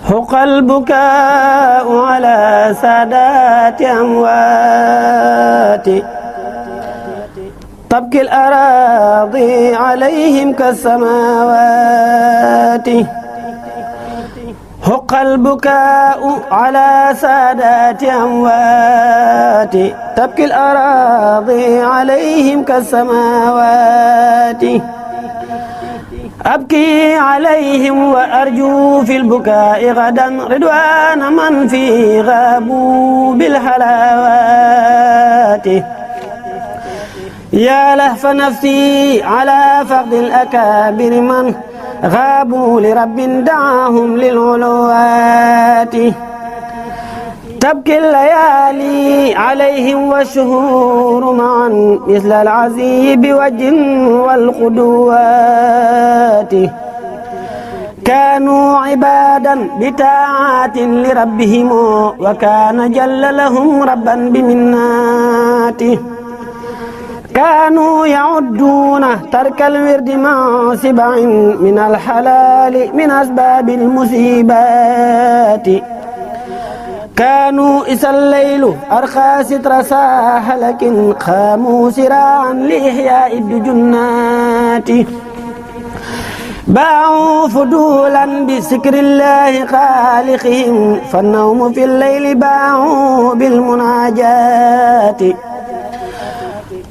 حق البكاء على سادات أموات تبكي الأراضي عليهم كالسماوات حق البكاء على سادات أموات تبكي الأراضي عليهم كالسماوات أبكي عليهم وأرجو في البكاء غدا رضوان من في غابوا بالحلاوات يا لهف نفسي على فقد الأكابر من غابوا لرب دعاهم للعلوات تبكي الليالي عليهم والشهور معا مثل العزيب والجن والقدوات كانوا عبادا بطاعات لربهم وكان جل لهم ربا بمناته كانوا يعدون ترك الورد مع سبع من الحلال من أسباب المصيبات كانوا إذا الليل أرخى ستر ساح لكن قاموا سراعا لإحياء الدجنات باعوا فضولا بذكر الله خالقهم فالنوم في الليل باعوا بالمناجات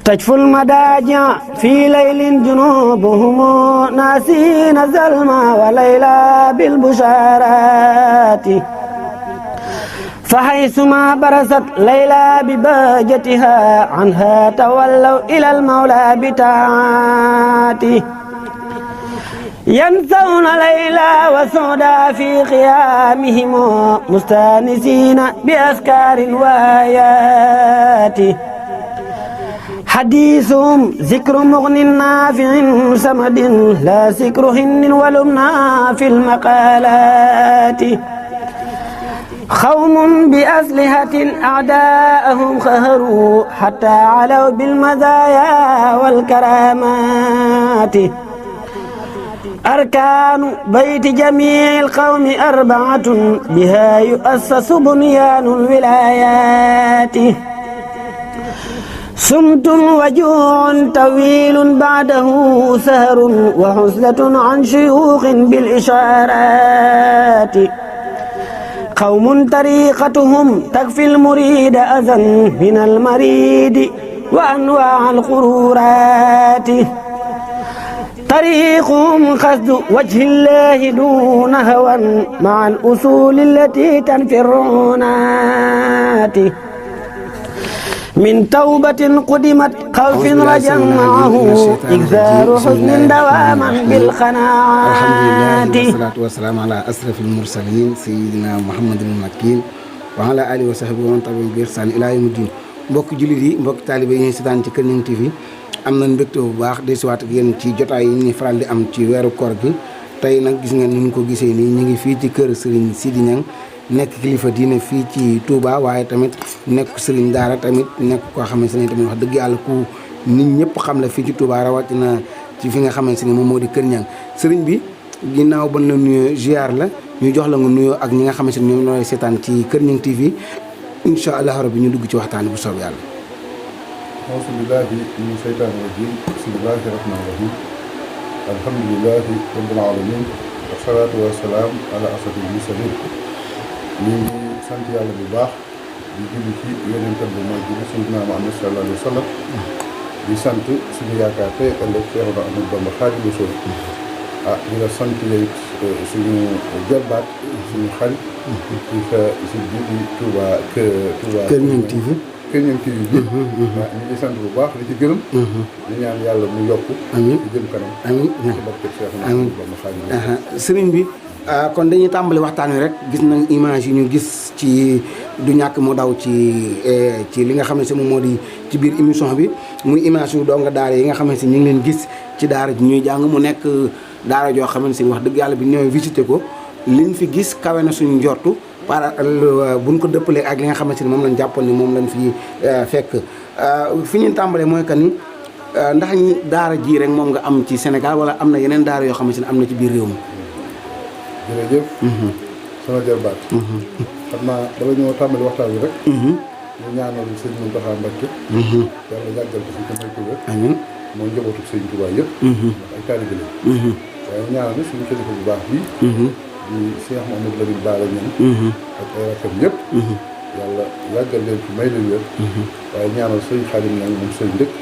تجفو المداجع في ليل جنوبهم ناسين الظلم وليلى بالبشارات فحيثما برست ليلى ببهجتها عنها تولوا إلى المولى بطاعته ينسون ليلى وسودا في قيامهم مستانسين بأذكار وآيات حديثهم ذكر مغن نافع سمد لا ذكر هن ولمنا في المقالات قوم بأسلحة أعداءهم خهروا حتى علوا بالمزايا والكرامات أركان بيت جميع القوم أربعة بها يؤسس بنيان الولايات صمت وجوع طويل بعده سهر وحزلة عن شيوخ بالإشارات قوم طريقتهم تكفي المريد أذى من المريد وأنواع القرورات طريقهم قصد وجه الله دون هوى مع الأصول التي تنفي الرعونات من توبة قدمت خوف رجا معه إكثار حزن دواما بالقناعات الحمد لله والصلاة والسلام على أشرف المرسلين سيدنا محمد المكين وعلى آله وصحبه ومن تبعهم بإحسان إلى يوم الدين mbokk jullit yi mbokk taalibe yi ñu seetaan ci Kër Ñang TV am nañ mbégte bu baax desiwaat ak yéen ci jotaay yi ñuy faral di am ci weeru koor gi tey nag gis ngeen ni ñu ko gisee nii ñu ngi fii ci kër Serigne Sidi Niang nekk kilifa diine fii ci Touba waaye tamit nekk Serigne Daara tamit nekk koo xamante ne tamit wax dëgg yàlla ku nit ñëpp xam la fii ci Touba rawatina ci fi nga xamante ne moom moo di Kër Ñang Serigne bi ginnaaw ba la nuyoo ziar la ñu jox la nga nuyoo ak ñi nga xamante ne ñoom ñooy seetaan ci Kër Ñang TV incha allah rabbi ñu dugg ci waxtaan bu soob yàlla. auzu billaahi mina shaytaani rajiim bismillaahi rahmaani rahiim alhamdulillaahi rabbil aalamiin wassalaatu wassalaam ala ashrafil mursaliin ñu ngi sant yàlla bu baax di julli ci yonent bu mag bi sayyidinaa Muhammad sallallaahu alayhi wa sallam di sant suñu yaakaar tey ëllëg Seexuna Ahmadu Bamba Xaadimu Rasuul di la sant yow suñu jarbaat suñu xarit ci sa si bi di Touba Kër Ñang TV Kër Ñang TV bi waaw ñu ngi sant bu baax di ci gërëm di ñaan yàlla mu yokk amiin di jëm kanam amiin ci barke Seexuna Ahmadu Bamba Xaadimu Rasuul sëriñ bi kon dañuy tàmbali waxtaan wi rek gis nañ image yi ñu gis ci du ñàkk mu daw ci li nga xam ne si moom moo di ci biir émission bi muy image yu donga daara yi nga xam ne si ñu ngi leen gis ci daara ji ñuy jàng mu nekk daara joo xamante ni wax dëgg yàlla bi ñëwee visité ko liñ fi gis kawe na suñu njortu par buñ ko dëppalee ak li nga xamante ni moom lañ jàppoon ni moom lañ fi fekk fi ñu tàmbalee mooy que ni ndax ñi daara ji rek moom nga am ci Sénégal wala am na yeneen daara yoo xamante ni am na ci biir réew mi. jërëjëf sama jarbaat. xam naa bala ñoo tàmbali waxtaan bi rek. ñu ñaanal sëñ Mountakha Mbacké. yàlla yàggal ko fi te may ko wér. amiin mooy njabootu sëñ Tuubaa yëpp. ndax ay taalibe lañ. waaye ñaanal suñu kilifa bu baax bi di Cheikh Mouhamadou Lamine Bara Niang. ak ay rakkam yëpp. yàlla yàggal leen fi may leen wér. waaye ñaanal sëñ Xaadim Niang moom sëñ dëkk.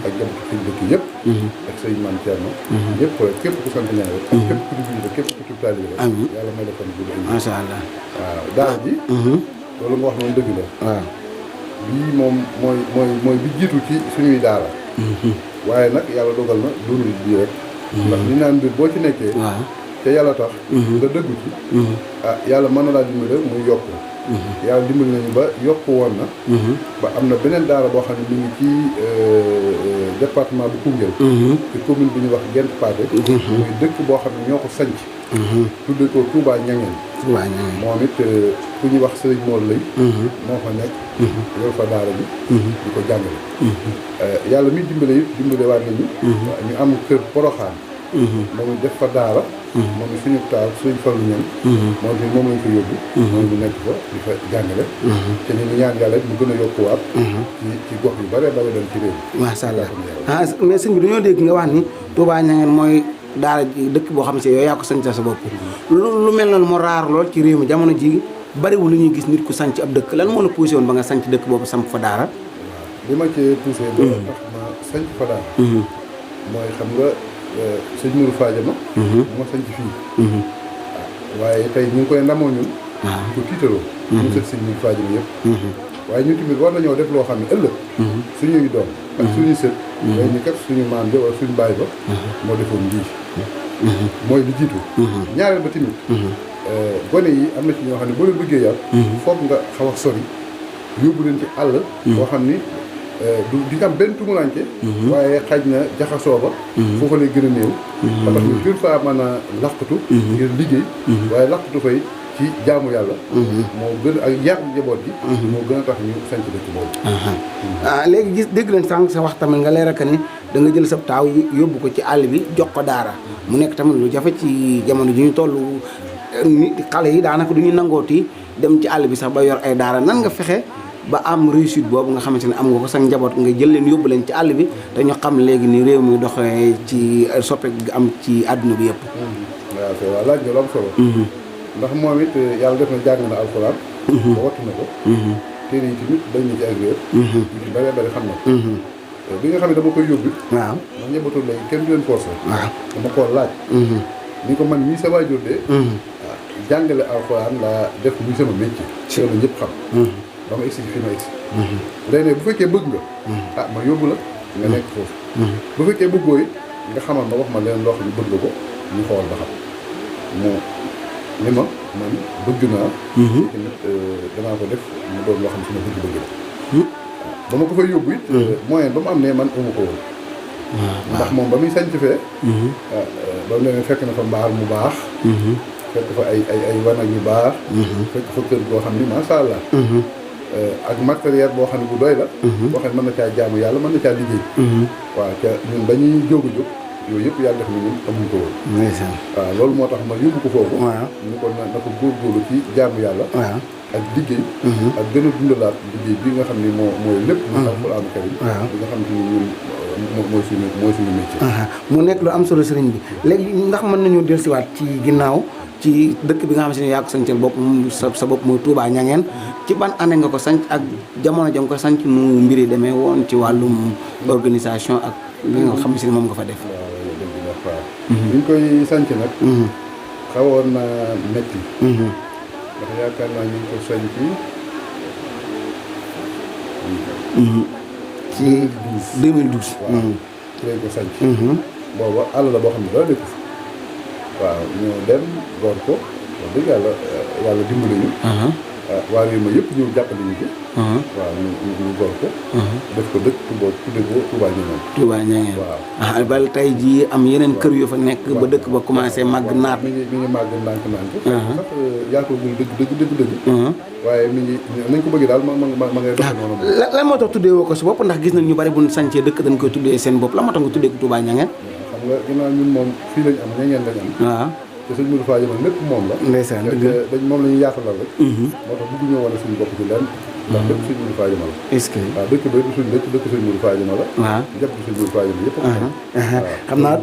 ak njabootu sëñ dëkk yëpp. ak sëñ Mame Thierno. yëpp rek képp ku sant Niang rek. ak képp ku di jullit képp ku tub taalibe rek. amiin yàlla may la fan bu dee. macha allah. waaw daara ji. loolu nga wax noonu dëgg la. waaw bii moom mooy bi jiitu ci suñuy daara. waaye nag yàlla dogal na doonul bii rek. ndax li naan mbir boo ci nekkee. waaw te yàlla tax. nga dëggu ci. yàlla mën na laa dimbale muy yokk. yàlla dimbali nañu ba yokk woon na. ba am na beneen daara boo xam ne mi ngi ci département bu Koungheul. ci commune bi ñuy wax Gent Pathé. muy dëkk boo xam ne ñoo ko sanc. tudde ko Touba Niangène. Touba Niangène moom it ku ñuy wax Sëriñ Mor Lay. moo fa nekk. yor fa daara bi. di ko jàngale. yàlla mi dimbale it dimbale waat nañu. ñu am kër Poroxaan. moom it def fa daara. moom it suñu taal suñu Fallu Ñaŋ. moom lañ ko yóbbu. moom ñu nekk fa di fa jàngale. te ñu ngi ñaan yàlla mu gën a yokkuwaat. ci gox yu bare bare dem ci réew mi. macha allah mais sëñ bi dañoo dégg nga wax ni Touba Niangène mooy daara ji dëkk boo xam ne si yow yaa ko sanc sa bopp. lu mel noonu moo raar lool ci réew mi jamono ji bariwul lu ñuy gis nit ku sanc ab dëkk lan moo la poussé woon ba nga sanc dëkk boobu samp fa daara. waaw li ma cee poussé. ba tax ma sanc fa daara. mooy xam nga sëñ Mourou Fadiama. moo sanc fii. waaye tey ñu ngi koy ndamoo ñun. di ko tiitaroo. ñu sët sëñ Mourou Fadiama yëpp. waaye ñu tamit war nañoo def loo xam ne ëllëg. suñuy doom ak suñuy sët. day ni kat suñu maam ja wala suñu baay ba. moo defoon lii. mooy li jiitu. ñaareel ba tamit. gone yi am na ci ñoo xam ne boo leen bëggee yar. foog nga xaw a sori yóbbu leen ci àll. boo xam ni du di am benn tumuranke. waaye xaj na jaxasoo ba. foofu lay gën a néew. ba tax ñu gën faa mën a laqatu. ngir liggéey. waaye laqatu fay ci jaamu yàlla. moo gën ak yar njaboot gi. moo gën a tax ñu sanc dëkk boobu. léegi gis dégg leen sànq sa wax tamit nga leeral que ni da nga jël sa taaw yóbbu ko ci àll bi jox ko daara mu nekk tamit lu jafe ci jamono ji ñu toll ni xale yi daanaka du ñu nangooti dem ci àll bi sax ba yor ay daara nan nga fexe ba am réussite boobu nga xamante ne am nga ko sa njaboot nga jël leen yóbbu leen ci àll bi te ñu xam léegi ni réew mi doxee ci soppe gi am ci àdduna bi yëpp. waaw kay waaw laaj nga lu am solo. ndax moom it yàlla def na jàng na alxuraan. ba wattu na ko. téere yi tamit dañ na ci ak réer. yu ci bëree bëri xam na ko. bi nga xam ne dama koy yóbbu. waaw ndax njabootu léegi kenn du leen forcé. waaw dama koo laaj. ni ko man mii sa waajur de. jàngale alxuraan laa def muy sama métier. ci la ñëpp xam. ba ma egsi fi ma egsi. léegi bu fekkee bëgg nga. ma yóbbu la nga nekk foofu. bu fekkee bëggoo it nga xamal ma wax ma leen loo xam ne bëgg nga ko ñu xool ba xam. moo ni ma man bëgg naa. tamit danaa ko def mu doon loo xam ne sama bëgg-bëgg la. ba ma ko fay yóbbu it. moyen ba mu am ne man amu ko woon. ndax moom ba muy sañc fee. ba mu demee fekk na fa mbaar mu baax. fekk fa ay wanag yu baax. fekk fa kër goo xam ni macha allah. ak matériel boo xam ne bu doy la. boo xam ne mën na caa jaamu yàlla mën na caa liggéey. waaw ca ñun dañuy jóg a jóg yooyu yëpp yàlla def na ñun amuñ ko woon. waaw loolu moo tax ma yóbbu ko foofu. ñu ko na ko góorgóorlu ci jaamu yàlla. ak liggéey. ak gën a dundalaat liggéey bi nga xam ni mooy lépp. mu alxuraanu karim. bi nga xam ni ñun mooy suñu métier. mu nekk lu am solo sëriñ bi léegi ndax mën nañoo dellusiwaat ci ginnaaw ci dëkk bi nga xam ne yaa ko sañcal bopp sa bopp mooy Touba Niangène ci ban année nga ko sanc ak jamono ja nga ko sanc nu mbir yi demee woon ci wàllum organisation ak li nga xam ne moom nga fa def. waaw dëgg la waaw. bi ñu koy sanc nag. xawoon na métti. ndax yaakaar naa ñu ngi ko sanc ci 2012. waaw ci lañ ko sanc. booba àll la boo xam ne dara dëkk fa. waaw ñoo dem góor ko wax dëgg yàlla dimbali ñu. waa réew ma yëpp ñëw jàppale ñu ci. waaw ñu góor ko. def ko dëkk tudde ko Touba Niangène. Touba Niangène waaw. bal tey jii am yeneen kër yu fa nekk ba dëkk ba commencé màgg naat. mi ngi màgg ndànk-ndànk. sax yaatoogul dëgg. waaye mi ngi nañ ko bëgg daal ma ngay dox noonu. lan moo tax tuddee woo ko si bopp ndax gis nañ ñu bari bu ñu sancee dëkk dañ koy tuddee seen bopp la moo tax nga tuddee ko Touba Niangène. xam nga ginnaaw ñun moom fii lañ am Niangène lañ am. te sëñ Modou Faye man lépp moom la. ndeysaan dëgg la dañ moom la ñuy yaatalal rek. moo tax bëgg ñoo wane suñu bopp ci lenn. ndax lépp sëñ Modou Faye la. est-ce que waaw dëkk ba du suñ dëkk sëñ Modou Faye la. waaw jàpp sëñ Modou Faye yëpp. xam naa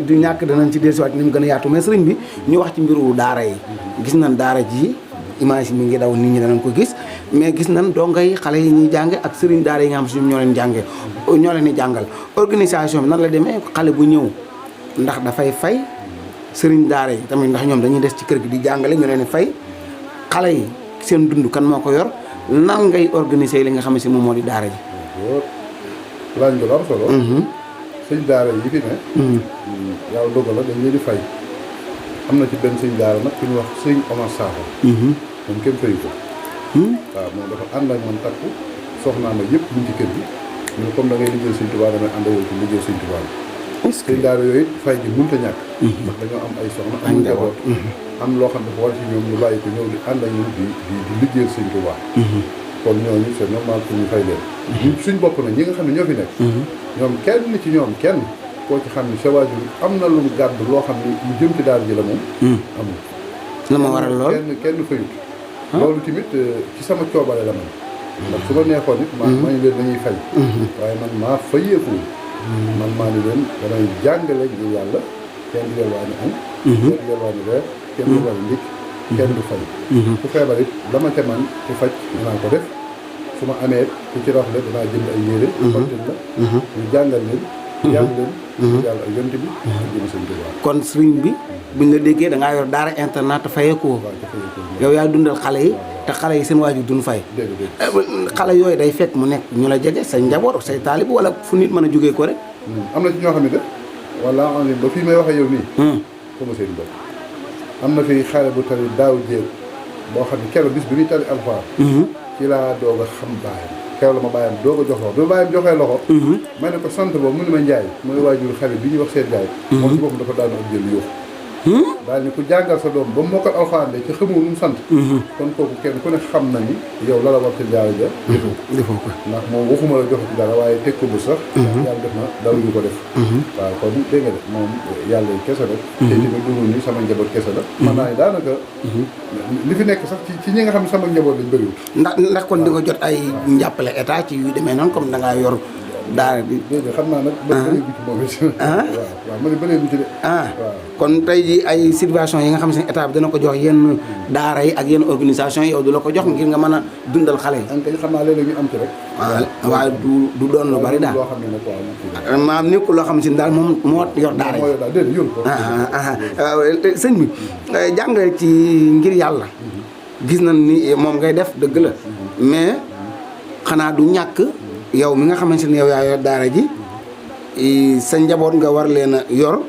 du ñàkk danañ ci dellusiwaat ni mu gën a yaatu mais sëriñ bi ñu wax ci mbiru daara yi. gis nañ daara ji image mi ngi daw nit ñi danañ ko gis mais gis nañ dongay xale yi ñuy jànge ak sëriñ daara yi nga xam si ñoo leen jànge ñoo leen di jàngal organisation bi nan la demee xale bu ñëw ndax dafay fay sëriñ daara yi tamit ndax ñoom dañuy des ci kër gi di jàngale ñu leen di fay xale yi seen dund kan moo ko yor nan ngay organiser li nga xam ne si moom moo di daara ji. laaj nga lu am solo. sëñ daara yi fi ne. yàlla dogal la dañ leen di fay. am na ci benn sëñ daara nag ku ñu wax sëñ Omar Sakho. moom kenn fayu ko. waaw moom dafa ànd ak man takku soxnaa ma yëpp ñu ci kër gi. ñu ne comme da ngay liggéey sëñ Tuubaa damay ànd ak yow ci liggéey sëñ Tuubaa bi. sëñ daara yooyu fay gi mënut a ñàkk. ndax dañoo am ay soxna am njaboot. am loo xam ne dafa war ci ñoom ñu bàyyi ko ñëw di ànd ak ñun di liggéeyal sëñ Tuubaa. kon ñooñu c'est normal pour ñu fay leen. suñ bopp nag ñi nga xam ne ñoo fi nekk. ñoom kenn ci ñoom kenn koo ci xam ne sa waajur am na lu mu gàdd loo xam ne lu jëm ci daara ji la moom. amul. la ma waral lool kenn fayut. loolu tamit ci sama coobare la man. ndax su ma neexoon it. maa ngi leen dañuy fay. waaye man maa fayeeku. man maa ni leen damay jàngale ngir yàlla kenn du yelwaani añ. kenn du yelwaani reer kenn du yelwaani ndékk kenn du fay. ku feebar it la ma ca man ci faj dinaa ko def su ma amee ku ci rafle dinaa jënd ay yére. xottil la. ñu jàngal leen. jàng leen. yàlla ak yonent bi. ak jëm sëñ Tuubaa. kon sëriñ bi buñ la déggee da ngaa yor daara internat te fayeekoo. yow yaa dundal xale yi te xale yi seen waajur duñ fay. xale yooyu day fekk mu nekk ñu la jege say njaboot say taalib wala fu nit mën a jógee ko rek. am na ci ñoo xam ne de wala am ba fii may waxee yow nii. sama seen bopp. am na fi xale bu tari daaw jéeg boo xam ne keroog bis bi muy tari alxuraan. ci laa doog a xam baayam. keroog la ma baayam doog a jox loxo bi ma baayam joxee loxo. ma ne ko sant boobu mu ne ma Njaay mooy waajur xale bi ñuy wax seen Njaay. moom si boppam dafa daanu ak jël yóbbu. daal ni ku jàngal sa doom ba mu mokkal alxuraan de ci xamoo nu mu sant. kon kooku kenn ku ne xam na ni yow la la war ci jaara ja defoo ko ndax moom waxuma la joxe ci dara waaye teg ko bu sax. yàlla def na dara ñu ko def. waaw kon dégg nga de moom yàlla yi kese la. te tamit dugul ni sama njaboot kese la. man naa ni daanaka. li fi nekk sax ci ñi nga xam ne sama njaboot lañ bëriwul. ndax kon di nga jot ay njàppale état ci yu demee noonu comme da ngaa yor daara bi. dégg nga xam naa nag. bëri bu ci moom it. waaw ma ne bëri bu ci de. waaw kon tey jii ay situation yi nga xam ne état bi dana ko jox yenn daara yi ak yenn organisation yi yow du la ko jox ngir nga mën a dundal xale yi. an kay xam naa léeg-léeg ñu am ci rek. waaw du doon lu bari daal. loo xam ne nag waaw maam nekkul loo xam si daal moom moo yor daara yi. moo yor daal déedéet yor ko. sëñ bi jàngale ci ngir yàlla. gis nañ ni moom ngay def dëgg la. mais xanaa du ñàkk yow mi nga xamante ne yow yaa yor daara ji sa njaboot nga war leen a yor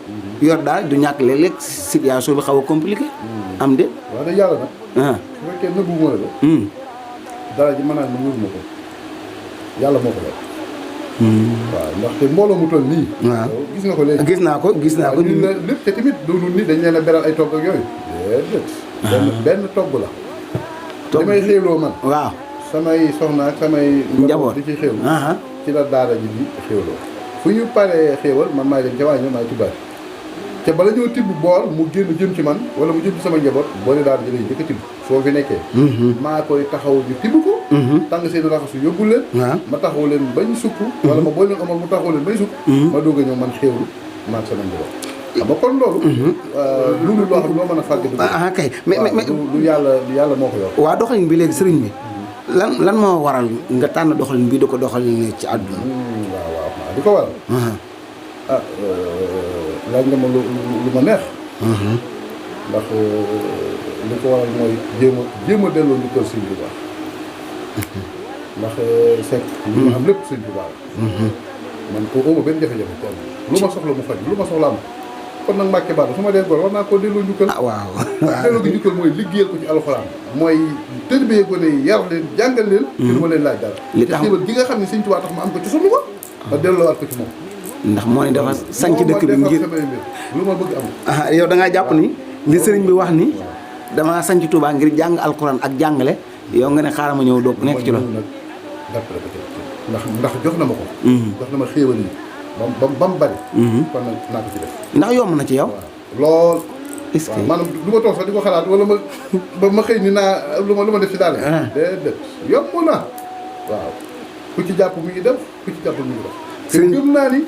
daal du ñàkk léeg-léeg situation bi xaw a compliqué. am de. waaw de yàlla nag. su fekkee nëbbu moo la. daara ji mën naa ne wóor ko yàlla moo ko yor. waaw ndaxte mbooloo mu toll nii. waaw gis nga ko léegi. gis naa ko. ñun la lépp te tamit doonul ni dañ leen a beral ay togg ak yooyu. déedéet. benn togg la. li may xéewloo man. waaw. samay soxna ak samay njaboot di ci xéewlu. ci la daara ji di xéewloo. fu ñu paree xéewal man maay dem ca waañ ñoom maay tibbaat te bala ñoo tibb bool mu génn jëm ci man wala mu jëm ci sama njaboot boole daara ji lay njëkk a tibb soo fi nekkee. maa koy taxaw ñu tibb ko. tàng seen raxasu yóbbu leen. ma taxaw leen bañ sukk. wala ma boole leen amal mu taxaw leen bañ sukk. ma doog a ñëw man xéewlu maag sama njaboot. xam nga kon loolu. loolu loo xam ne loo mën a fàgg. kay mais lu yàlla moo ko yor. waa doxalin bi léegi sëriñ bi lan moo waral nga tànn doxalin bi da ko doxalin ci àdduna. waaw di ko waral. laaj nga ma lu ma neex. ndax li ko waral mooy jéem a delloo ñu kër Sëñ Tuubaa. ndax Seck. li ma am lépp Sëñ Tuubaa man ko ma benn jafe-jafe ci am lu ma soxla mu faj lu ma soxla am kon nag Mbàkke Balla su ma dee góor war naa koo delloo njukkal. waaw delloo gi njukkal mooy liggéeyal ko ci alxuraan. mooy tërbiyee ko ne yar leen jàngal leen. te du ma leen laaj dara. li tax xéewal gi nga xam ne Sëñ Tuubaa tax ma am ko ci sunu ko. ma delloowaat ko ci moom. ndax moo ne dafa sanc dëkk bi ngir lu ma bëgg am. yow da ngaa jàpp ni li sëriñ bi wax ni damaa sanc Tuubaa ngir jàng alxuraan ak jàngale yow nga ne xaaral ma ñëw doog nekk ci loolu. ndax jox na ma ko. jox na ma xéewal yi ba mu bari. kon nag naa ko ci def. ndax yomb na ci yow. lool. est-ce que maanaam du ma toog sax di ko xalaat wala ma xëy ni naa lu ma def ci daal. déedéet yomb na waaw ku ci jàpp mi ngi def ku ci jàppul mi ngi def. te gëm naa ni.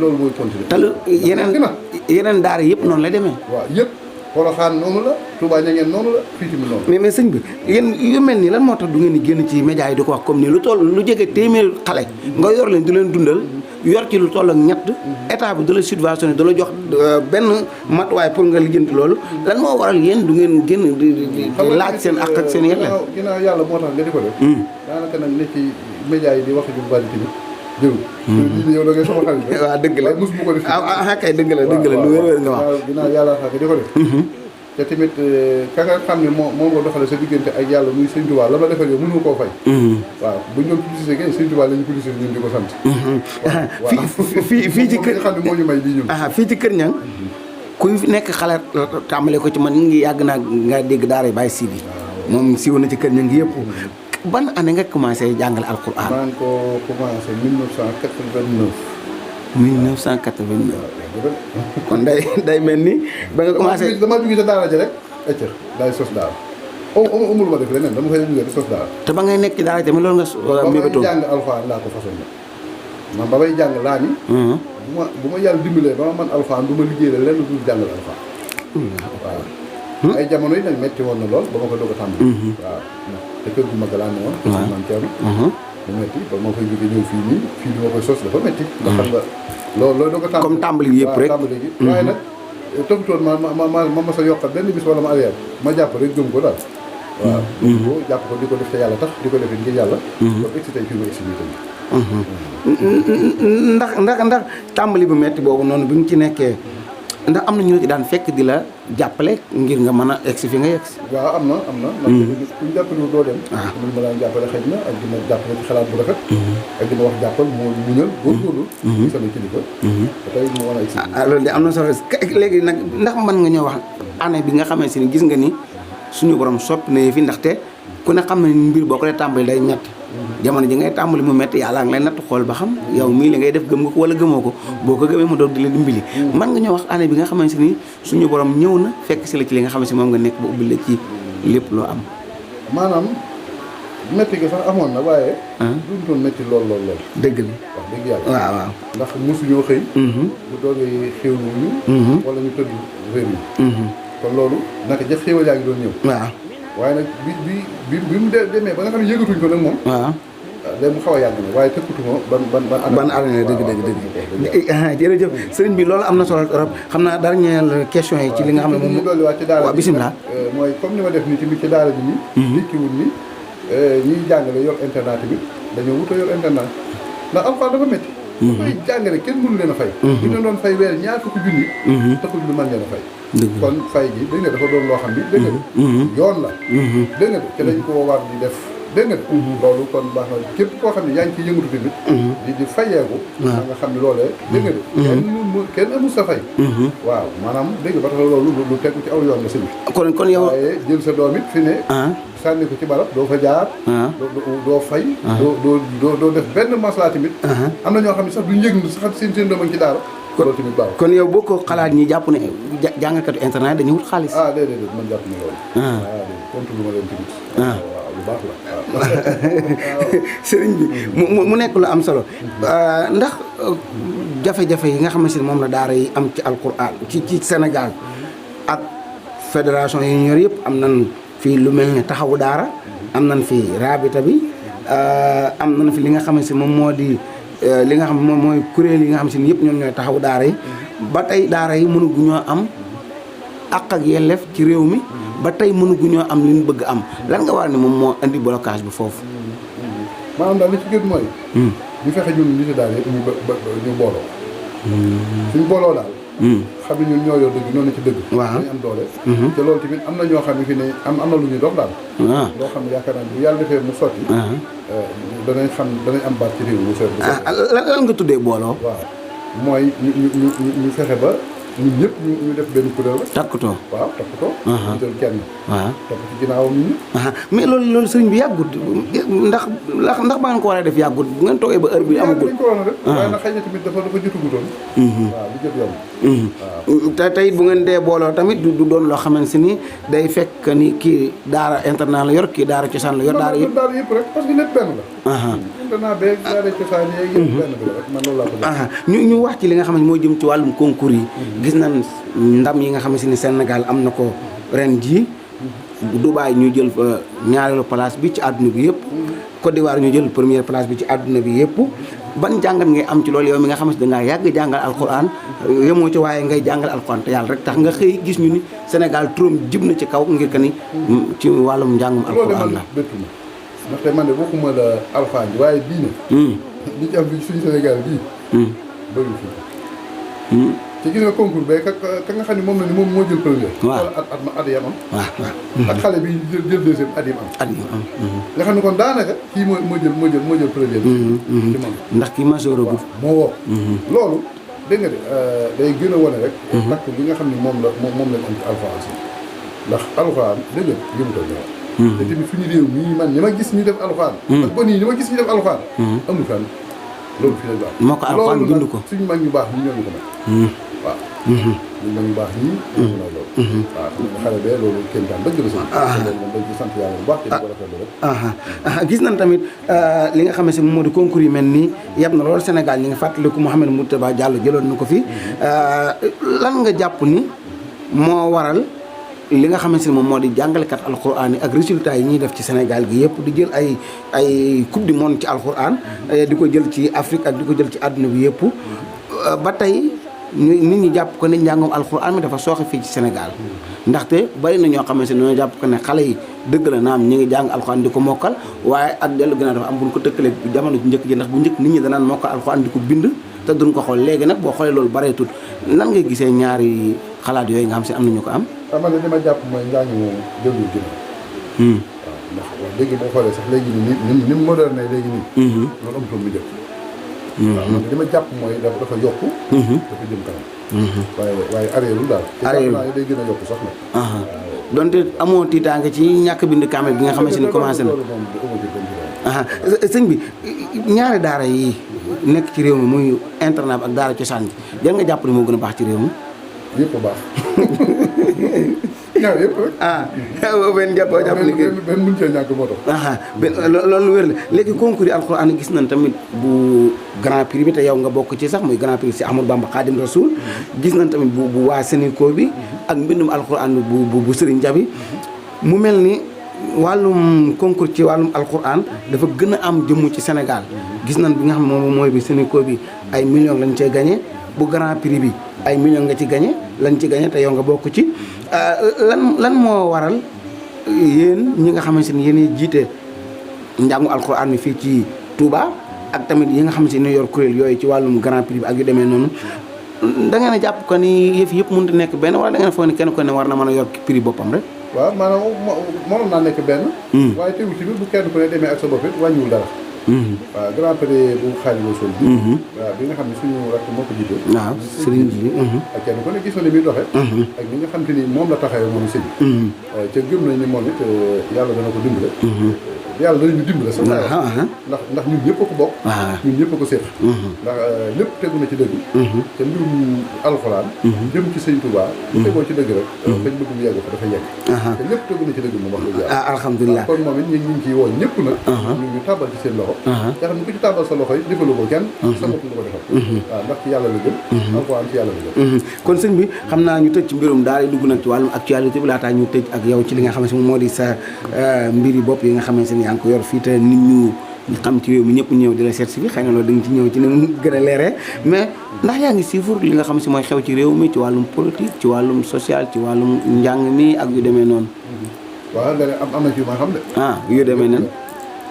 loolu mooy continuer. te yeneen daara yëpp noonu la demee. waaw yëpp Porokhane noonu la Touba Niangène noonu la fii tamit noonu. mais sëñ bi yéen yu mel nii lan moo tax du ngeen di génn ci média yi di ko wax comme nii lu toll lu jege téeméer xale nga yor leen di leen dundal yor ci lu toll ak ñett état bi da la subventionné da la jox benn matuwaay pour nga lijjanti loolu lan moo waral yéen du ngeen génn di laaj seen ak ak seen yelleef. ginnaaw yàlla moo tax nga di ko def. daanaka nag ne ci média yi di wax ju bari tamit jërëjëf. yow da ngay sama xarit rek. waaw dëgg la mos bu ko def. kay dëgg la lu wér nga wax. waaw ginnaaw yàlla tax nga di ko def. te tamit ka nga xam ne moo nga doxale sa diggante ak yàlla muy Sëñ Tuubaa la ma defal yow mënu koo fay. waaw bu ñu doon publicité kay Sëñ Tuubaa la ñu publicité ñun di ko sant. fii ci kër nga xam ne moo ñu may lii ñun. fii ci kër ñang kuy nekk xale tàmbale ko ci man ngi yàgg naa nga dégg daara Baye Sidi moom siiw na ci kër ñang yëpp. ban année nga commencé jàngale alquran. maa ngi ko commencé 1989. 1989. kon day mel ni ba nga commencé. dama jógee sa daara ji rek ecc daay sos daara. amul ma def leneen dama koy jógee di sos daara. te ba ngay nekk ci daara tamit loolu nga. mébétoo ba may jàng alxuraan laa ko façon man ba may jàng laa ni. bu ma yàlla dimbalee ba ma mën alxuraan du ma liggéey la lenn dul jàngal alxuraan. waaw. ay jamono yi nag metti woon na lool ba ma ko doog a tàmbali. waaw te kër gu mag laa ne woon. waaw man Thierno. mu metti ba ma koy jógee ñëw fii nii fii bi ma koy sos dafa metti. ndax xam nga loolu doog a tàmbali. comme tàmbali yëpp rek tàmbali gi. waaye nag toppatoon ma sa yokkat benn bis wala ma arrière ma jàpp rek gëm ko daal. waaw gëm ko jàpp ko di ko def te yàlla tax di ko defee ngir yàlla. kon egsi tey fii ma egsi nii tamit. ndax tàmbali bu metti boobu noonu bi mu ci nekkee. ndax am na ñu ci daan fekk di la jàppale ngir nga mën a egsi fi nga egsi. waaw am na. ndax kuñ jàppale doo dem. mun ma daan jàppale xëy na ak dina jàppale ci xalaat bu rafet. ak dina wax jàppal moo muñal góorgóorlu. sama kilifa. ba tey mu war a egsi. loolu de am na solo léegi nag ndax mën nga ñëw wax année bi nga xamee si ni gis nga ni suñu borom soppi na fi ndaxte ku ne xam na ni mbir boo ko dee tàmbali day metti jamono ji ngay tàmbali mu metti yàlla nga lay natt xool ba xam yow mii li ngay def gëm nga ko wala gëmoo ko boo ko gëmee mu doog di la dimbali mën nga ñëw wax année bi nga xamante ni suñu borom ñëw na fekk si la ci li nga xamante ni moom nga nekk ba ubbi la ci lépp loo am. maanaam métti gi sax amoon na waaye. duñ doon métti lool. dëgg la wax dëgg yàlla. waaw. ndax mosuñoo xëy. bu doogee xéwlu ñu. wala ñu tëdd réew mi. kon loolu naka jëf xéwal yaa ngi doon ñëw. waaw. waaye nag bi mu demee ba nga xam ne yëgatuñ ko nag moom. waaw. léegi mu xaw a yàgg na waaye tëkkutuma ban année dëgg jërëjëf sëriñ bi loolu am na solo trop xam naa dernière question yi ci li nga xam ne moom dolliwaat ci daara waaw bisimilah mooy comme ni ma def nii tamit ci daara ji nii dikkiwul ni ñiy jàngale yor internat bi dañoo wut a yor internat ndax alxuraan dafa métti dafay jàngale kenn mënu leen a fay bu ñu doon fay weer ñaar fukki junni taxul ñu mën leen a fay kon fay gi dégg nga dafa doon loo xam ni dégg nga yoon la dégg nga te dañ ko war di def dégg nga loolu kon baax na képp koo xam ne yaa ngi ciy yëngatu tamit di fayeeku nga xam ne loolee dégg nga kenn amul sa fay waaw maanaam dégg nga ba tax loolu lu tegu ci aw yoon la sëñ bi kon yow waaye jël sa doom it fi ne sànni ko ci barab doo fa jaar doo fay doo def benn maslaa tamit am na ñoo xam ne sax duñ yëg ni sax seen doom a ngi ci daara loolu tamit baax kon yow boo ko xalaat ñi jàpp ne jàngkatu internet dañuy wut xaalis déedéet man jàpp na loolu kontu lu ma leen tamit lu baax la sëriñ bi mu nekk lu am solo ndax jafe-jafe yi nga xamante ne moom la daara yi am ci alquran ci Sénégal ak fédération yi ñu yor yëpp am nañ fii lu mel ne taxawu daara am nañ fi rabita bi am nañ fi li nga xamante ne moom moo di li nga xam moom mooy kuréel yi nga xam si ne yëpp ñoom ñooy taxawu daara yi ba tey daara yi mënuguñoo am àq ak yelleef ci réew mi ba tey mënuguñoo am li ñu bëgg am lan nga war ne moom moo indi blocage bi foofu. maanaam daal li ci gën mooy. ñu fexe ñun nit daal yëpp ñu booloo. suñu booloo daal. xam ne ñun ñoo yor dëgg ñoo ne ci dëgg. waaw dañu am doole. te loolu tamit am na ñoo xam ne fi ne am na lu ñuy dox daal. loo xam ne yaakaar naa bu yàlla defee mu sotti. danañ am baat ci réew mi. lan nga tuddee booloo. waaw mooy ñu fexe ba ñun ñëpp ñu def benn kuréel rek. takkutoo. waaw takkutoo. ñu jël kenn. waaw topp ci ginnaawam ñun ñëpp. mais loolu sëriñ bi yàggut ndax ba ngeen ko war a def yàggut bu ngeen toogee ba heure bi amagul. dañ ko waroon a def. waaye nag xëy na tamit dafa jotugutoon. waaw du jot yomb. te tey bu ngeen dee booloo tamit du doon loo xamante ni day fekk ni kii daara internat la yor kii daara cosaan la yor. daara yëpp rek parce que lépp benn la. internat beeg daara cosaan yeeg yëpp benn bi la rek man loolu laa ko ñu wax ci li nga xam ne moo jëm ci wàllum concours yi. gis nañ ndam yi nga xamante ni Sénégal am na ko ren jii. Dubaï ñu jël ñaareelu place bi ci àdduna bi yëpp. Côte d'Ivoire ñu jël première place bi ci àdduna bi yëpp. ban jàngat ngay am ci loolu yow mi nga xamante dangaa yàgg jàngal alxuraan yemoo ci waaye ngay jàngal alxuraan te yàlla rek tax nga xëy gis ñu ni Sénégal turam jib na ci kaw ngir que ni ci wàllum njàngum alxuraan la. bettu ma ndaxte man de waxuma la alxuraan bi waaye diine. li ci am fii suñu Sénégal bii. bëri fi. te gis nga concours be ka nga xam ne moom la ni moom moo jël premier. waaw at yam am. waaw ak xale bi jël deuxième at yam am. nga xam ne kon daanaka kii moo jël premier bi. ci moom ndax kii majeur gu moo woo. loolu dégg nga de day gën a wane rek. takk bi nga xam ne moom lañ am ci alxuraan si ndax alxuraan dégg nga yëmutal ñëw. te tamit suñu réew mii man ñi ma gis ñu def alxuraan. ak bon yi ñi ma gis ñu def alxuraan. amul fenn loolu fi la baax. moo ko alxuraan bind ko suñu mag ñu baax ñi ñoo ñu ko nag. waaw. ñu mag ñu baax ñii. ñoo ko nag loolu. waaw xam nga xale bee loolu kenn daan dëgg la si. loolu moom dañ ci sant yàlla bu baax te di ko rafetlu rek. gis nañ tamit li nga xam ne si moo di concours yi mel nii yab na loolu Sénégal ñi nga fàttaliku Mouhamed Mourtada Diallo jëloon na ko fi lan nga jàpp ni moo waral li nga xamante ne moom moo di jàngalekat alxuraan yi ak résultats yi ñuy def ci Sénégal gi yëpp di jël ay coupe du monde ci alxuraan di ko jël ci Afrique ak di ko jël ci àdduna bi yëpp ba tey nit ñi jàpp ko ne njàngum alxuraan mi dafa sooxe fii ci Sénégal ndaxte bari na ñoo xamante ne ñoo jàpp ko ne xale yi dëgg la naam ñi ngi jàng alxuraan di ko mokkal waaye ak dellu gën a dafa am bu ñu ko tëkkalee jamono ji njëkk ji ndax bu njëkk nit ñi danaan mokkal alxuraan di ko bind te duñ ko xool léegi nag boo xoolee loolu bareetut nan ngay gisee ñaari xalaat yooyu nga xam si am nañu ko am. man de li ma jàpp mooy njàng moom déglu gën waaw ndax wax dëgg boo xoolee sax léegi ni mu moderne léegi nii loolu amutoon mu jëpp waaw man li ma jàpp mooy dafa yokk dafa jëm kanam waaye arrièreul daal arrière day gën a yokk sax nag donte amoo tiitaange ci ñàkk bind kaamel bi nga xamante ni commencé na sëñ bi ñaari daara yi nekk ci réew mi muy internat ak daara cosaan bi jar nga jàpp ni moo gën a baax ci réew mi yëpp a baax ñaar yëpp rek benn jàpp ni benn mun cee ñàkk moo tax loolu wér la léegi concours yi alxuraan gis nañ tamit bu grand prix bi te yow nga bokk ci sax muy grand prix si Ahmadou Bamba Khadim Rasoul gis nañ tamit bu waa Sénégal bi ak mbindum alxuraan bu Serigne Jabi mu mel ni wàllum concours ci wàllum alxuraan dafa gën a am jëmm ci Sénégal gis nañ bi nga xam ne moom mooy bi Sénégal bi ay millions lañ cee gagné bu grand prix bi ay millions nga ci gagné lañ ci gagné te yow nga bokk ci lan moo waral yéen ñi nga xamante ni yéen jiite njàngu alxuraan mi fii ci Touba ak tamit yi nga xamante ni yor kuréel yooyu ci wàllum grand prix bi ak yu demee noonu da ngeen a jàpp ko ni yëf yëpp mënut a nekk benn wala da ngeen foog ni kenn ko ne war na mën a yor prix boppam rek. waaw maanaam mënoon naa nekk benn. waaye teewul ci biir bu kenn ku ne demee ak sa bopp it wàññiwul dara. waaw grand prix bu Xaadimu Rasuul bi. waaw bi nga xam ne suñu rakk moo ko jiite. waaw sëriñ bi. ak kenn ku ne gis na ni muy doxee. ak ni nga xam te ni moom la taxawee moom sëñ. ca gëm nañ ni moom it yàlla dana ko dimbale. yàlla danañu dimbale sax ndax ñun ñëpp a ko bokk. ñun ñëpp a ko seet. ndax lépp tegu na ci dëgg. te mbirum alxuraan. jëm ci sëñ Touba. bu tegoo ci dëgg rek. fañ bëgg mu yegg fa dafa yegg. te lépp tegu na ci dëgg moom wax dëgg yàlla. alhamdulilah kon moom it ñu ngi ciy woo ñëpp nag. ñu tàbbal ci seen loxo. nga xam ne ku ci tàbbal sa loxo yi defaloo ko kenn. sa bopp nga ko defal. waaw ndax ci yàlla la jëm. alxuraan ci yàlla la jëm. kon sëñ bi xam naa ñu tëj ci mbirum daal di dugg nag ci wàllum actualité bi laataa ñu tëj ak yow ci li nga xamante ne moo di sa mbiri bopp yi nga xamante ne yaa ngi ko yor fii te nit ñu xam ci réew mi ñëpp ñëw di la seet si bi xëy na loolu da nga ci ñëw ci ni mu gën a leeree mais ndax yaa ngi suivre li nga xam si mooy xew ci réew mi ci wàllum politique ci wàllum social ci wàllum njàng mi ak yu demee noonu. waaw nga ne am na ci ma xam de. yu demee noonu.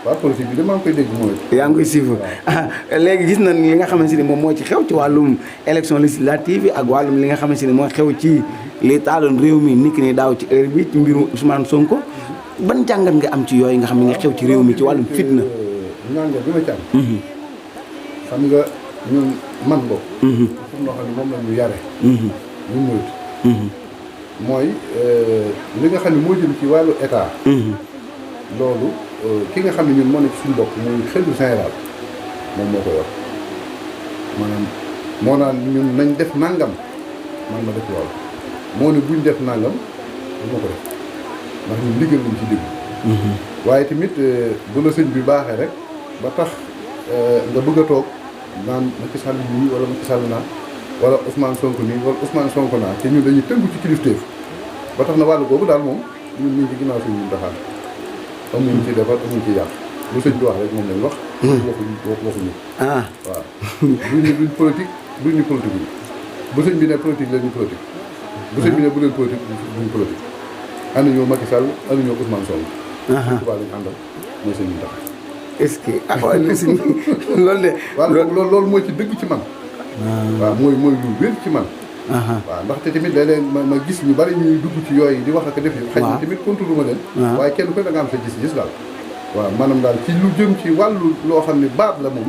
waaw politique bi de maa ngi koy dégg mooy. yaa ngi koy suivre léegi gis nañ li nga xamante ni moom moo ci xew ci wàllum élection législative yi ak wàllum li nga xamante ni moo xew ci li taaloon réew mi niki ni daaw ci heure bi ci mbiru Ousmane Sonko ban jàngat nga am ci yooyu nga xam ne nga xew ci réew mi ci wàllum fitna. njàngat bi ma ci am. xam nga ñun man boobu. pour loo xam ne moom la ñu yare. ñun murit mooy li nga xam ne moo jëm ci wàllu état loolu ki nga xam ne ñun moo ne ci suñu bopp muy xelu général moom moo ko yor maanaam moo naan ñun nañ def nangam man ma def loolu moo ne buñ def nangam du ma ko def ndax ñun ndigal lañ ci déglu waaye tamit bu la sëñ bi baaxee rek ba tax nga bëgg a toog naan Macky Sall nii wala Macky Sall naa wala Ousmane Sonko nii wala Ousmane Sonko naa te ñun dañuy tënku ci kilifteef ba tax na wàllu boobu daal moom ñun ñu ngi ci ginnaaw suñu doxaan amuñu ci defar amuñu ci yàq lu sëñ bi wax rek moom lañ wax waxuñu waaw duñ politique duñu politique yi bu sëñ bi ne politique la ñu politique bu sëñ bi ne bu leen politique duñ politique ànd ñoo Macky Sall ànd ñoo Ousmane Sonko tubaab lañu àndal mooy sëñ bi tax est-ce que waaye si loolu de waaw loolu mooy ci dëgg ci man waaw mooy lu wér ci man waaw ndaxte tamit léeg-léeg ma gis ñu bari ñuy dugg ci yooyu di wax ak def yi xëy na tamit contrôle ma leen waaye kenn ko da nga am sa gis-gis daal waaw maanaam daal ci lu jëm ci wàllu loo xam ne baat la moom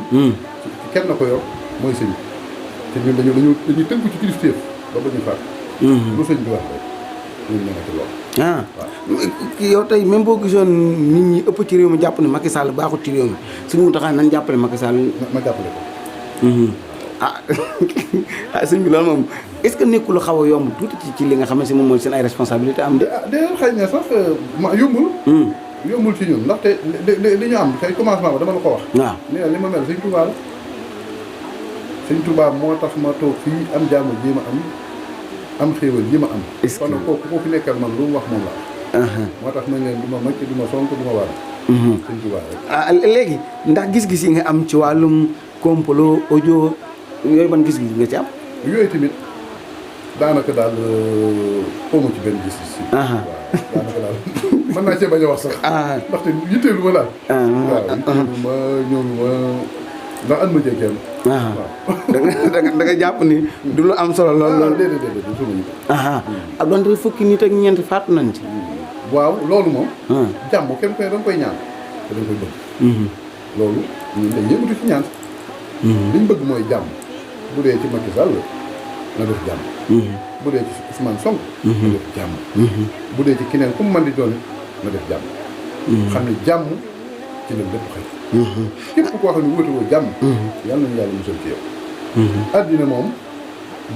ci kenn na ko yor mooy sëñ te ñun dañuy tënku ci kilifteef ba ba ñu faat lu sëñ bi wax rek ñun ne nga ci loolu yow tey même boo gisoon nit ñi ëpp ci réew mi jàpp ne Macky Sall baaxut ci réew mi suñu mu taxaa nañ jàppale Macky Sall ma jàppale ko sëñ bi loolu moom est-ce que nekkul xaw a yomb tuuti ci li nga xam ne si moom mooy seen ay responsabilité am de xëy na sax yombul ci ñun ndaxte li ñu am tey commencement ba dama la ko wax waaw nee na li ma mel sëñ Touba la sëñ Touba moo tax ma toog fii am jàmm ji ma am xéewal ji ma am kon kooku koo fi nekkal man lu mu wax moom la moo tax nañ leen du ma macc du ma sonk du ma waar sëñ Touba rek léegi ndax gis-gis yi nga am ci wàllum complot audio yooyu ban gis-gis nga ci am yooyu tamit daanaka daal xawma ci benn gis-gis waaw daanaka daal mën naa cee bañ a wax sax ndaxte yitteelu ma daal waaw yitteelu ma ñoom ma ndax an ma jee kenn da nga jàpp ni du lu am solo lool déedéet du suma yitte ak doonte fukki nit ak ñeent faatu nañ ci waaw loolu moom jàmm kenn koy da nga koy ñaan te da nga koy bëgg loolu ñun dañ yëngatu ci ñaan liñ bëgg mooy jàmm bu dee ci Macky Sall na def jàmm bu dee ci Ousmane Sonko na def jàmm bu dee ci keneen ku mu mën di doon na def jàmm xam ne jàmm ci la lépp xëy képp koo xam ne wóote woo jàmm yàlla nañu yàlla musal ci yow addina moom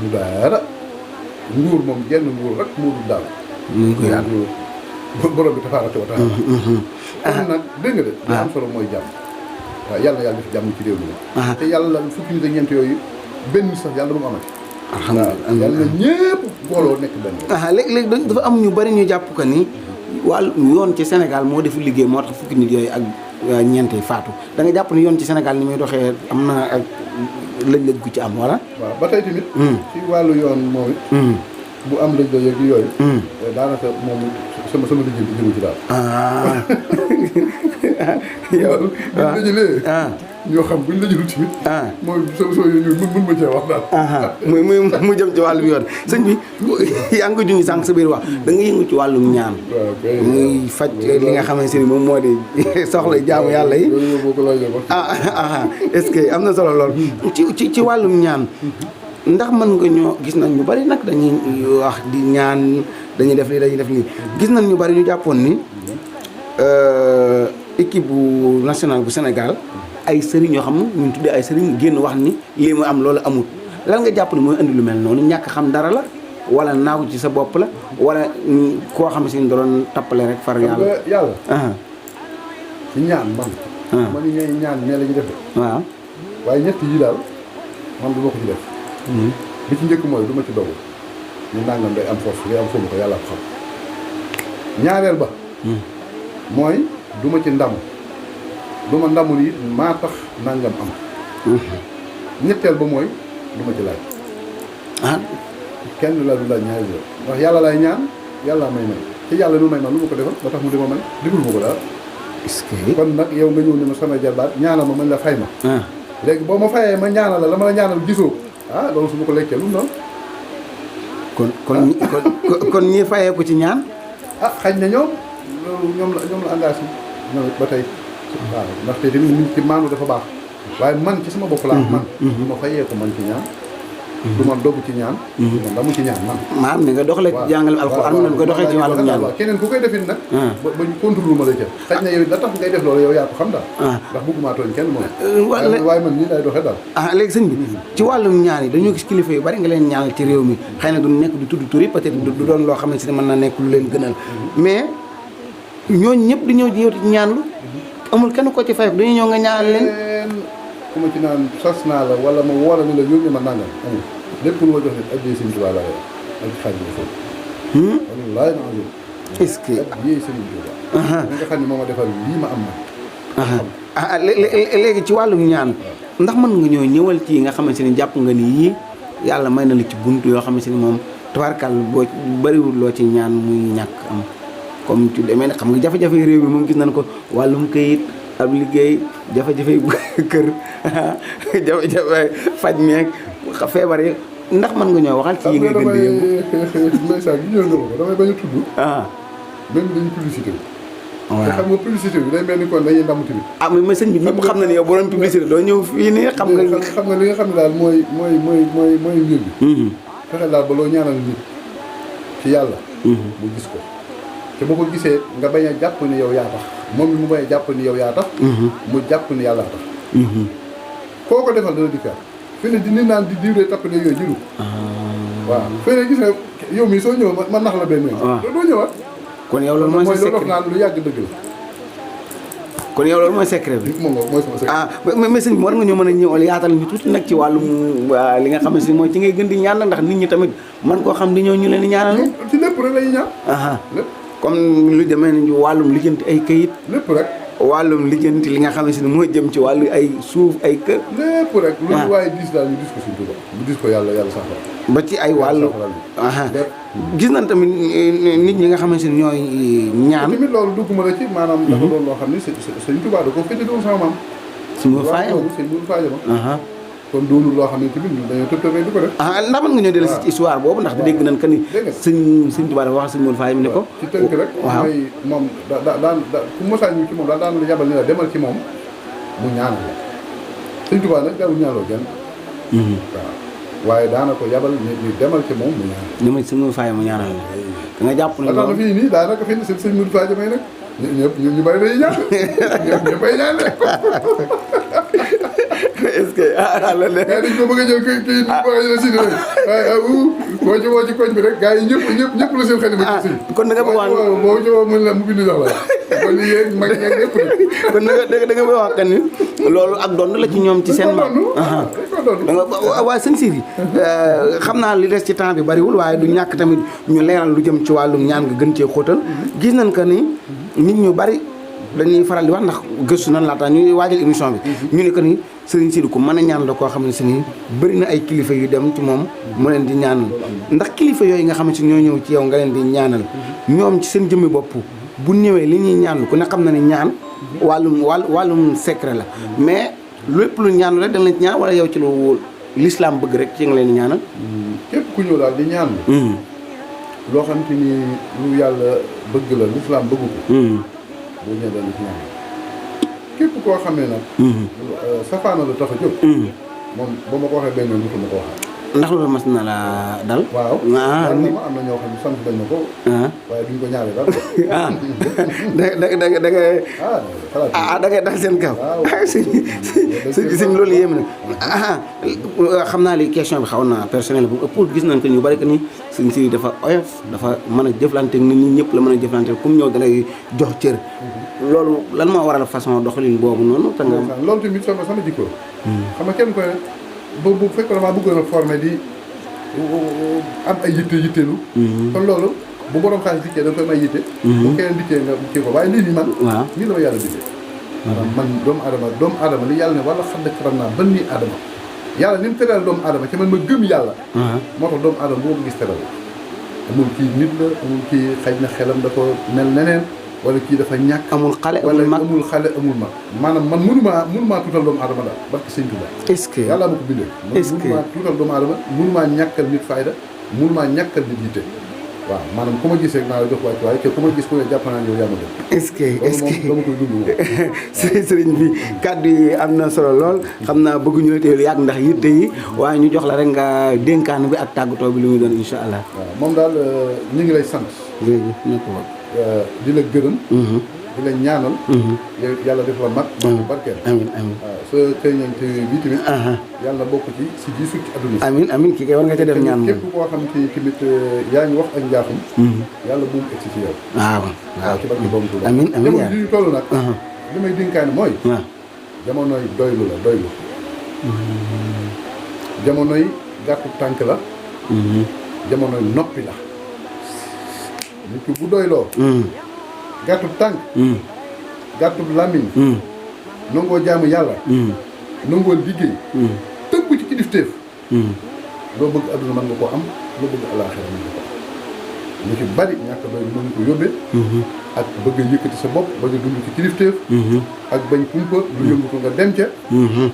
du dara nguur moom genn nguur rek moo du daal mu ko yàlla borom bi tabaaraka wa taala kon nag dégg nga de li am solo mooy jàmm waaw yàlla def jàmm ci réew mi nag te yàlla fukki nit ak ñeent yooyu benn sax yàlla bu mu amati alhamdulilah yàlla na ñëpp booloo nekk benn léegi dafa am ñu bari ñu jàpp ko ni wàllu yoon ci Sénégal moo def liggéey moo tax fukki nit yooyu ak ñeent yi faatu da nga jàpp ni yoon ci Sénégal ni muy doxee am na ak lëj-lëj gu ci am wala waaw ba tey tamit ci wàllu yoon moom it bu am lëj-lëj ak yooyu daanaka moom sama liggéey bi jëmu ci daal yow buñ lëjëlee ñoo xam buñ lëjëlu tamit mooy soo yooyu mën ma cee wax daal mu jëm ci wàllum yoon sëñ bi yaa ngi ko junj sànq sa biir wax da nga yëngu ci wàllum ñaan muy faj li nga xamante ni moom moo di soxla jaamu yàlla yi est-ce que am na solo lool ci wàllum ñaan ndax mën nga ñoo gis nañ ñu bari nag dañuy wax di ñaan dañuy def lii dañuy def lii gis nañ ñu bari ñu jàppoon ni équipe bu nationale bu Sénégal ay sëriñ yoo xam ne ñu tuddee ay sëriñ génn wax ni lii mu am loolu amul lan nga jàpp ni mooy indi lu mel noonu ñàkk xam dara la wala naaw ci sa bopp la wala koo xam si da doon tappale rek far yàlla ci ñaan man ni ñooy ñaan ñee la ñu def waaw waaye ñett yi daal man du ma ko ci def bi ci njëkk mooy du ma ci dogu ñu nangam day am force day am xamu ko yàlla ko xam ñaareel ba mooy du ma ci ndam du ma ndamul yi maa tax nangam am ñetteel ba mooy du ma ci laaj kenn la du laaj ñaari yoon ndax yàlla lay ñaan yàlla may te yàlla nu may man lu ma ko defal ba tax mu dima may deful ma ko daal kon nag yow nga ñëw ne ma sama jarbaat ñaanal ma la fay ma léegi boo ma fayee ma ñaanal la ma la ñaanal gisoo loolu su ma ko lekkee lu mu noonu kon ñi fayee ko ci ñaan xañ na ñoom la engagé ñoom ba tey waaw ndaxte tamit nit ci maanu dafa baax waaye man ci sama bopp laa man du ma fayee ko man ci ñaan du ma dogg ci ñaan man damu ci ñaan man maam ni nga doxalee ci jàngale alxuraan nañ koy doxee ci wàllum ñaan keneen ku koy defit nag ba ñu contrôle ma la ca xaj na yow la tax ngay def loolu yow yaa ko xam daal ndax bëgguma tooñ kenn moom waaye man nii lay doxee daal léegi sëñ bi ci wàllum ñaan yi dañoo gis kilifa yu bari nga leen ñaanal ci réew mi xëy na du nekk du tudd tur yi peut-être du doon loo xamante ne mën na nekk lu leen gënal mais ñooñu ñëpp di ñëw ci yow ci ñaanlu amul kenn ko ci fay dañuy ñëw nga ñaanal leen ku ma ci naan sas naa la wala ma woola ni la yónni ma nangam amul lépp lu ma jox nit addiyee Sëriñ Tuubaa la ak xaaj bi foofu wallaahi na amul est-ce que addiyee Sëriñ Tuubaa li nga xam ne moo ma defal lii ma am na léegi ci wàllum ñaan ndax mën nga ñëw ñëwal ci nga xamante ni jàpp nga ni yii yàlla may na la ci bunt yoo xamante ni moom tubaarkal boo bariwul loo ci ñaan muy ñàkk am comme tu demee ne xam nga jafe-jafe réew mi moom gis nañ ko wàllum këyit ab liggéey jafe-jafe kër jafe-jafe faj meeg feebar yi ndax mën nga ñëw waxal ci yi ngay gën di yëngu ndeysaan gi ñëw nga ko damay bañ a tudd même dañu publicité bi te xam nga publicité bi day mel ni kon dañuy ndamu tamit mais sëñ bi ñëpp xam na ne yow boo doon publicité doo ñëw fii nii xam nga li nga xam ne daal mooy mbir bi fexe daal ba loo ñaanal nit ci yàlla mu gis ko te boo ko gisee nga bañ a jàpp ni yow yaa tax moom mi mu bañ a jàpp ni yow yaa tax mu jàpp ni yàlla tax koo ko defal dana dikkaat fi ne di nit naan di diwdee tapp ne yooyu jiru waaw fi ne gis nga yow mii soo ñëw ma nax la benn doo ñëwaat kon yow loolu mooy secret naan lu yàgg dëgg la kon yow loolu mooy secret bi moom mooy sama secret mais sëñ bi war nga ñëw mën a ñëwal yaatal ñu tuuti nag ci wàllum li nga xam ne si mooy ci ngay gën di ñaan ndax nit ñi tamit man koo xam di ñëw ñu leen di ñaanal ci lépp rek la ñuy ñaan lépp comme lu demee ni wàllum lijjanti ay këyit lépp rek wàllum lijjanti li nga xam ne si mooy jëm ci wàllu ay suuf ay kër lépp rek lu waaye diis daal ñu dis ko suñu Tuuba bu dis ko yàlla saxal ba ci ay wàllu gis nañ tamit nit ñi nga xamante ne ñooy ñaan tamit loolu dugguma la ci maanaam dafa doon loo xam ne sëñ Tuuba da ko féete doon sama maam suñu faaya sëñ Mourou Faye ma kon doonul loo xam ne tamit ñun dañoo tëb di ko def ndax mën nga ñëw dellu si ci histoire boobu ndax dégg nañ que ni sëñ Tuuba dafa wax sëñ Mourou Faye mi ne ko ci tënk rek mooy moom daan ku mosaan ñu ci moom daan yabal ni la demal ci moom mu ñaanal la sëñ Tuuba nag daawul ñaanaloo kenn waaw waaye daana ko yabal ñu demal ci moom mu ñaanal ñu ma sëñ Mourou Faye mu ñaanal la da nga jàpp ne loolu fii nii daanaka fii nii sëñ Mourou Faye may nag ñëpp ñu bari dañuy ñaan ñëpp ay ñaan rek est-ce que dañ ko bëgg a jël kii bëgg a jël si rek waaye boo ci woo ci koñ bi rek gars yi ñëpp la seen xel ma ci kon da nga bëgg wax boo ci woo mën la mu bind sax la kon li yéen mag ñeeg ñëpp kon da nga bëgg wax que ni loolu ak dond la ci ñoom ci seen maam da nga waaye sëñ Sidi xam naa li des ci temps bi bariwul waaye du ñàkk tamit ñu leeral lu jëm ci wàllum ñaan nga gën cee xóotal gis nañ que ni nit ñu bari dañuy faral di wax ndax gëstu nan laata ñuy waajal émission bi ñu ne que ni Serigne Sidi ku mën a ñaan la koo xam ne si ni bëri na ay kilifa yu dem ci moom mu leen di ñaanal ndax kilifa yooyu nga xamante ni ñoo ñëw ci yow nga leen di ñaanal ñoom ci seen jëmmi bopp bu ñëwee li ñuy ñaan ku ne xam na ne ñaan wàllum secret la mais lépp lu ñaan rek dañ leen ci ñaan wala yow ci lu l'islam bëgg rek ci nga leen di ñaanal képp ku ñëw daal di ñaan loo xam te ni lu yàlla bëgg la l'islam bëgg ko boo ñëwee daal di ci ñaan képp koo xam ne nag safaana la tax a jóg moom ba ma ko waxee benn yoon ma ko waxaat ndax loolu mas na la dal waaw am na ñoo xam ne sant dañ ma ko waaye duñ ko ñaaree daal da ngay dal seen kaw sëñ loolu yéem na xam naa li question bi xaw na personnel bu ëpp gis nañ ko ñu bari que ni sëñ si dafa oyof dafa mën a jëflante nit ñi ñëpp la mën a jëflante comme ñëw dalay jox cër loolu lan moo waral façon doxalin boobu noonu te nga loolu tamit sama jikko xam nga kenn koy bu fekk damaa bëggoon a formé di am ay yittelu kon loolu bu borom xaalis dikkee da nga koy may yitte bu keneen dikkee nga kii ko waaye lii nii man nii la ma yàlla dikkee man doomu aadama li yàlla ne wala xadd karam naa ban nii aadama yàlla ni mu teral doomu aadama ci man ma gëm yàlla moo tax doomu aadama boo ko gis teral amul kii nit la amul kii xëy na xelam da ko mel neneen wala kii dafa ñàkk amul xale wala amul xale amul mag maanaam man mënumaa tuutal doomu aadama daal barke sëñ Tuubaa est-ce que yàlla ma ko bindee mënumaa tuutal doomu aadama mënumaa ñàkkal nit fayda mënumaa ñàkkal nit yitte waaw maanaam ku ma gis rek naa la jox wàcc waaye te ku ma gis ku ne jàpp naa yow yaa ma gën. est-ce que dama koy dund sëriñ bi kàddu yi am na solo lool xam naa bëgguñu la teelu yàgg ndax yitte yi waaye ñu jox la rek nga dénkaan bi ak tàggatoo bi li muy doon incha allah. waaw moom daal ñu ngi lay sant. jërëjëf ñëpp wax. di la gërëm. di la ñaanal. yàlla def la mag. barkeel amiin amiin. waaw sa kër ñoom te bii tamit. yàlla bokk ci si ji sut ci adduna si. amiin amiin kii kay war nga ca def ñaan moom. képp koo xam ci tamit yaa ngi wax ak njaaxum. yàlla bu mu egsi ci yow. waaw waaw ci barke boobu Tuuba. amiin amiin jamono ji ñu toll nag. li may dénkaane mooy. waaw jamonoy doylu la doylu. jamonoy gàttu tànk la. jamonoy noppi la. nit ki bu doyloo. gàttu tànk. gàttu làmmiñ. nangoo jaamu yàlla. nangoo liggéey. tënku ci kilifteef. loo bëgg adduna mën nga koo am loo bëgg alaaxira mën nga ko am. lu ci bari ñàkk doy mën nga ko yóbbee. ak bëgg a yëkkati sa bopp bañ a dund ci kilifteef. ak bañ kumpa lu yëngu ko nga dem ca.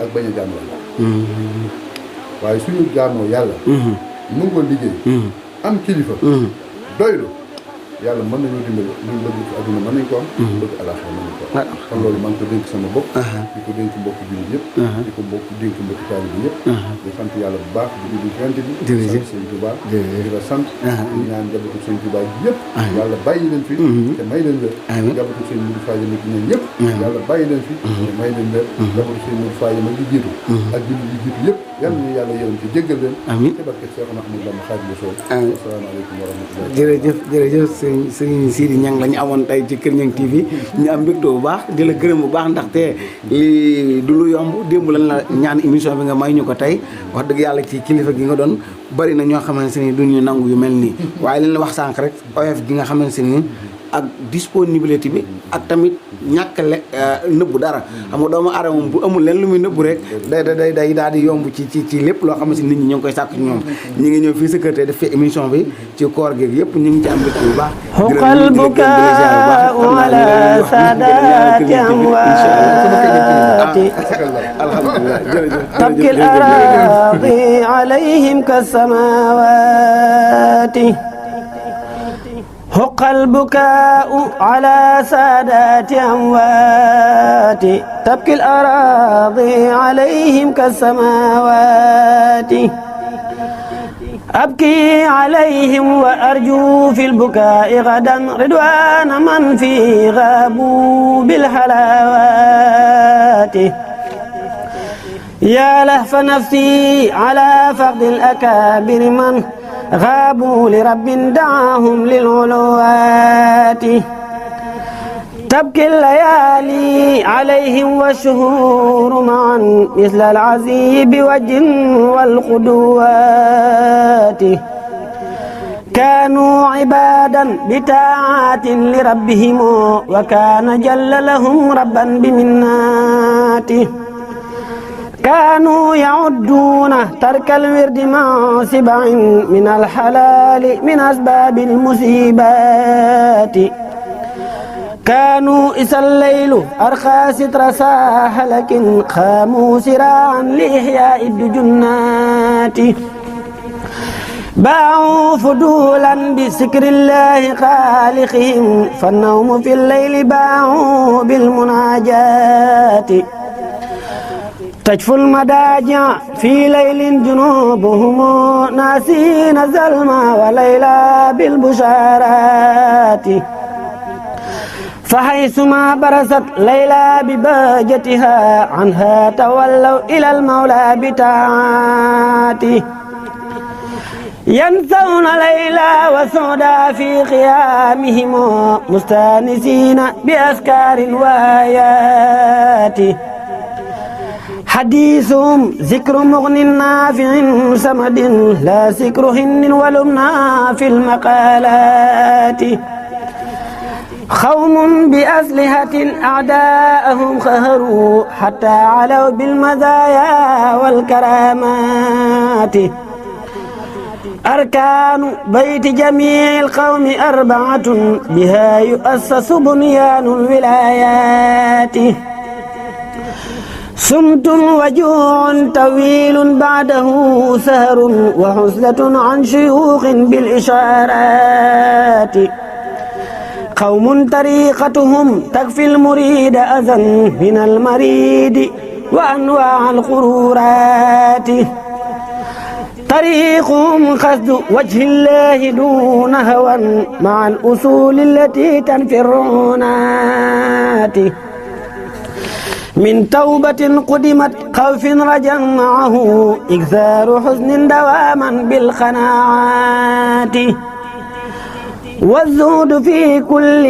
ak bañ a jaamu yàlla. waaye suñu jaamoo yàlla. nangoo liggéey. am kilifa. doylu. yàlla mën nañoo dimbali ñu bëgg ci àdduna mën nañ ko am. bëgg alaaxira mën nañ ko am. kon loolu maa ngi ko dénk sama bopp. di ko dénk mbokk jullit yëpp. di ko dénk mbokk taalibe yëpp. di sant yàlla bu baax di dugg ci bi. jërëjëf sant sëñ Tuubaa di la sant. di ñaan njabootu sëñ Tuubaa yëpp. yàlla bàyyi leen fi. te may leen wér. njabootu sëñ Mudu Faajama gi ñoom ñëpp. yàlla bàyyi leen fi. te may leen wér. njabootu sëñ Mudu Faajama gi jiitu. ak jullit yi jiitu yëpp yàlla na yàlla yërëm ci jéggal leen. te barke Seexuna Ahmadu Bamba Xaadimu Rasuul. asalaamaaleykum wa rahmatulah. jërëjëf jërëjëf sëriñ Sidi Niang la ñu amoon tey ci Kër Niang TV ñu am mbégte bu baax di la gërëm bu baax ndaxte lii du lu yomb démb lan la ñaan émission bi nga may ñu ko tey wax dëgg yàlla ci kilifa gi nga doon bari na ñoo xamante ni duñu nangu yu mel nii waaye leen la wax sànq rek oyof gi nga xamante ni ak disponibilité bi ak tamit ñàkk nëbbu dara xam nga doomu aadama moom bu amul leen lu muy nëbbu rek day daal di yomb ci lépp loo xamante ni nit ñi ñoo ngi koy sàkk ci ñoom ñi ngi ñëw fii sa kër tey def fi émission bi ci koor geeg yëpp ñu ngi ci am mbégte bu baax xuqal bukaau ala saadaati amwaati alhamdulilah jërëjëf tabki al araadi alayhim kasamawaati حق البكاء على سادات أموات تبكي الأراضي عليهم كالسماوات أبكي عليهم وأرجو في البكاء غدا رضوان من في غابوا بالحلاوات يا لهف نفسي على فقد الأكابر من غابوا لرب دعاهم للعلوات تبكي الليالي عليهم والشهور معا مثل العزيب والجن والقدوات كانوا عبادا بطاعات لربهم وكان جل لهم ربا بمناته كانوا يعدون ترك الورد مع سبع من الحلال من أسباب المصيبات كانوا إذا الليل أرخى ستر ساح لكن قاموا سراعا لإحياء الدجنات باعوا فضولا بذكر الله خالقهم فالنوم في الليل باعوا بالمناجات تجفو المداجع في ليل جنوبهم ناسين زلمى وليلى بالبشارات فحيثما برست ليلى ببهجتها عنها تولوا إلى المولى بطاعاته ينسون ليلى وسودا في قيامهم مستانسين بأذكار وآيات حديثهم ذكر مغن نافع سمد لا ذكر هن ولمنا في المقالات قوم بأسلحة أعداءهم خهروا حتى علوا بالمزايا والكرامات أركان بيت جميع القوم أربعة بها يؤسس بنيان الولايات صمت وجوع طويل بعده سهر وحزلة عن شيوخ بالإشارات قوم طريقتهم تكفي المريد أذى من المريد وأنواع القرورات طريقهم قصد وجه الله دون هوى مع الأصول التي تنفي الرعونات من توبة قدمت خوف رجا معه إكثار حزن دواما بالقناعات والزهد في كل